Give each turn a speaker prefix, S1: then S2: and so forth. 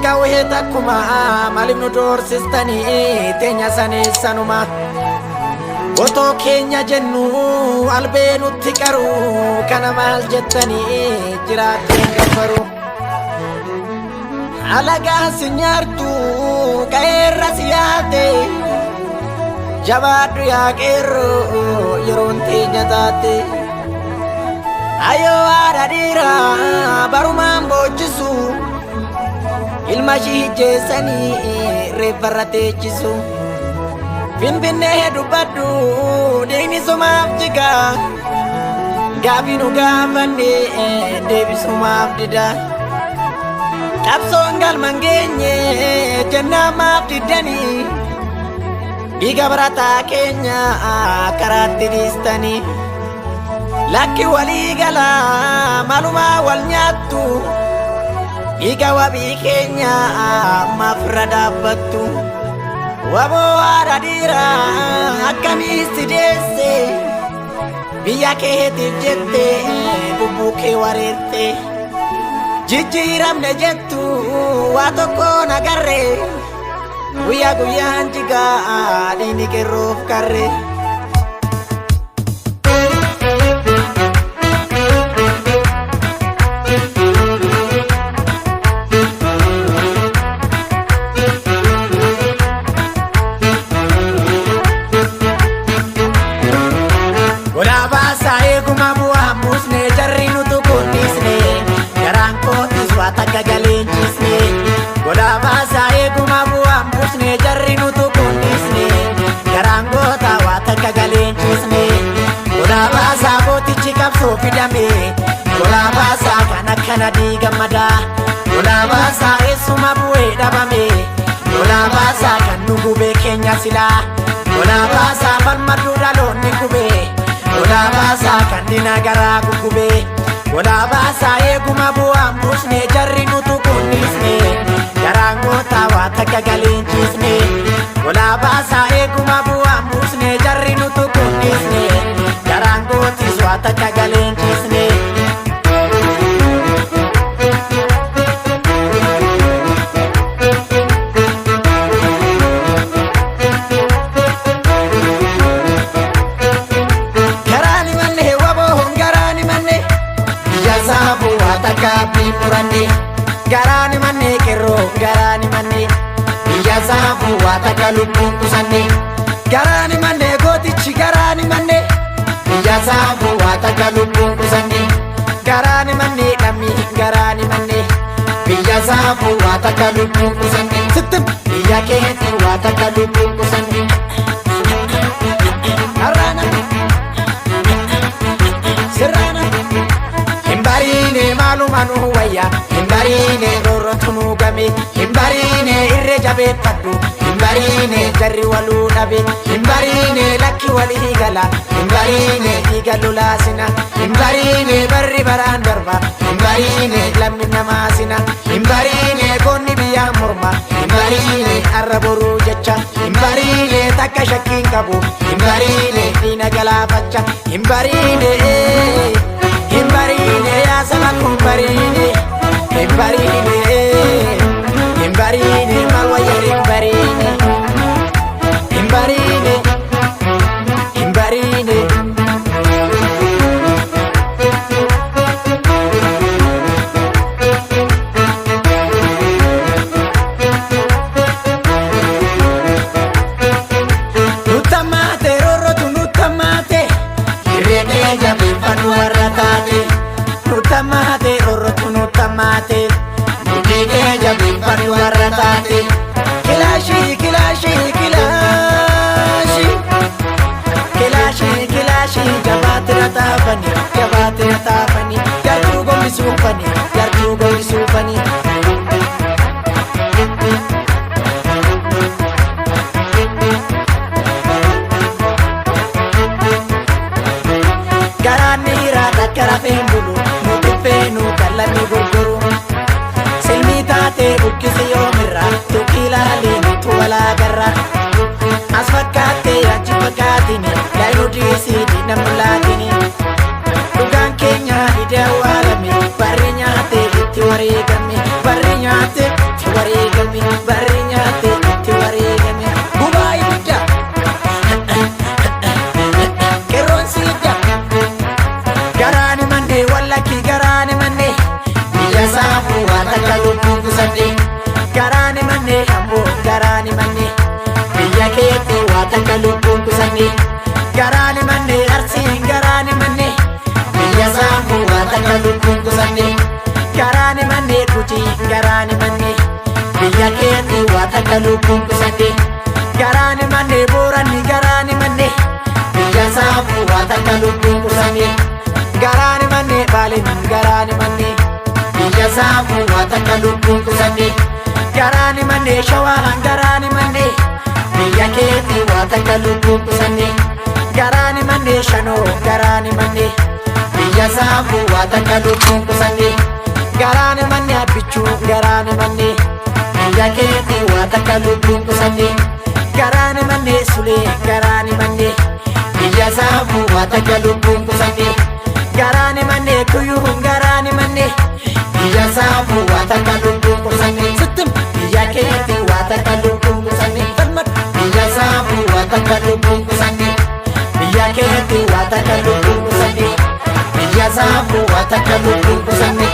S1: Qawwee takkuma maaliif nu doorsistanii teenya saneessanuma. Otoo keenya jennu albee nutti qaru kana maal jettanii jiraatteen gabbaru. Alagaan si nyaartu qeerra si yaate jabaadhu yaa qeerroo yeroon teenya taate. Ayoo haadha dhiiraa barumaan boochisu ilma ishii hijjeessanii reeffarra teechisu. Finfinnee dubbadhu dhiigni sumaaf jiga gaafi nu gaafanne deebisumaaf dida. Qabsoon galma hin geenye jennaan maaf diddanii dhiiga barataa keenya karaatti dhiistanii. Lakki walii galaa malumaa wal nyaattu dhiiga wabii keenya maaf irra dhaabbattu. Waboo haadha dhiiraa akkamii si deesse biyya keetiif jette lubbuu kee wareerte. Jijjiiramne jettu waa tokko nagarre guyyaa guyyaan jigaa dhiigni qeerroof karre. Godaa baasaa eeguma bu'aa buusne jarri nutu kunisne garaan kootis waa takka galee ciisne. Godaa baasaa eeguma bu'aa buusne jarri nutu kunisne garaan goota waa takka galee ciisne. Godaa baasaa gootichi qabsoo fidame godaa baasaa kan akkana diigamada godaa baasaa eessuma bu'ee dhabame godaa baasaa kan nu gubee keenya silaa godaa baasaa falmaduu dhaloonni gubee. Godaa baasaa kan diina garaa guggubee Godaa baasaa eeguma bu'aan buusne jarri nutu kunnisne garaan gootaa waa takka galeen ciisne Godaa baasaa eeguma bu'aan buusne jarri nutu kunnisne garaan gootis waa takka galeen ciisne. Garaani manne waboon garaani manne biyya saafuu waa takka abdii muranne garaani manne qeerroo garaani manne biyya saafuu waa takka lubbuun qusanne garaani manne gootichi garaani manne biyya saafuu waa takka lubbuun qusanne garaani manne dhammi garaani manne biyya saafuu waa takka lubbuun qusanne sittim biyya keetti waa takka lubbuun qusanne. Arraana. Sirraana. Hin bariine maaluma nu wayya hin bariine roorrotu nu game hin bariine irree jabeeffadhu hin bariine jarri waluu dhabe hin bariine lakki walii gala hin bariine dhiiga lolaasina hin bariine barri baraan darba hin bariine lammi namaasina hin bariine goonni biyyaa morma hin bariine arra boruu jecha hin bariine takka shakkiin qabu hin bariine diina galaafacha hin bariine hin bariine yaa saba kun bariine hin bariine hin bariine maal wayyaa hin bariine hin bariine hin bariine. Nuttamaate roorrotu nuttamaate irree kee jabeeffadhu warra taate nuttamaate roorrotu nuttamaate mudhii kee jabeeffadhu warra taate kilaashii kilaashii kilaashii kilaashii kilaashii jabaatira taafani jabaatira taafani jartuu gombisuufani jartuu gombisuufani. Garaan dhiiraa takka rafeen bulu nuti feenu kallanni gurguru. Silmii taatee buqqisi yoomirra tuqii ilaalii nutu walaagarra. As fakkaattee achi fakkaatini laayinuu dhiisii diina mul'aatini. Dhugaan keenya didee awwaalame barri nyaatee itti wareegame barri nyaatee itti wareegame. takka lubbuun qusanne. Garaan mannee Arsiin garaan mannee biyya saafuu waa takka lubbuun qusanne. Garaan mannee Gujii garaan mannee biyya keetii waa takka lubbuun qusanne. Garaan mannee Booranni garaan mannee biyya saafuu waa takka lubbuun qusanne. Garaan mannee Baaleen garaan mannee biyya saafuu waa takka lubbuun qusanne. Garaan mannee Shawaan garaan mannee biyya keetii waa takka lubbuun qusanne. Garaan mannee Shanoo garaan mannee biyya saafuu waa takka lubbuun qusanne. Garaan mannee Abbichuu garaan mannee biyya keetii waa takka lubbuun qusanne. Garaan mannee Sulee garaan mannee biyya saafuu waa takka lubbuun qusanne. Garaan mannee Kuyyuu garaan mannee biyya saafuu waa takka lubbuun qusanne. Sittim biyya keetii waa takka lubbuun qusanne. Falmadhu biyya saafuu waa takka lubbuun qusanne. Biyya keetii waa takka lubbuun qusanne. Biyya saafuu waa takka lubbuun qusanne.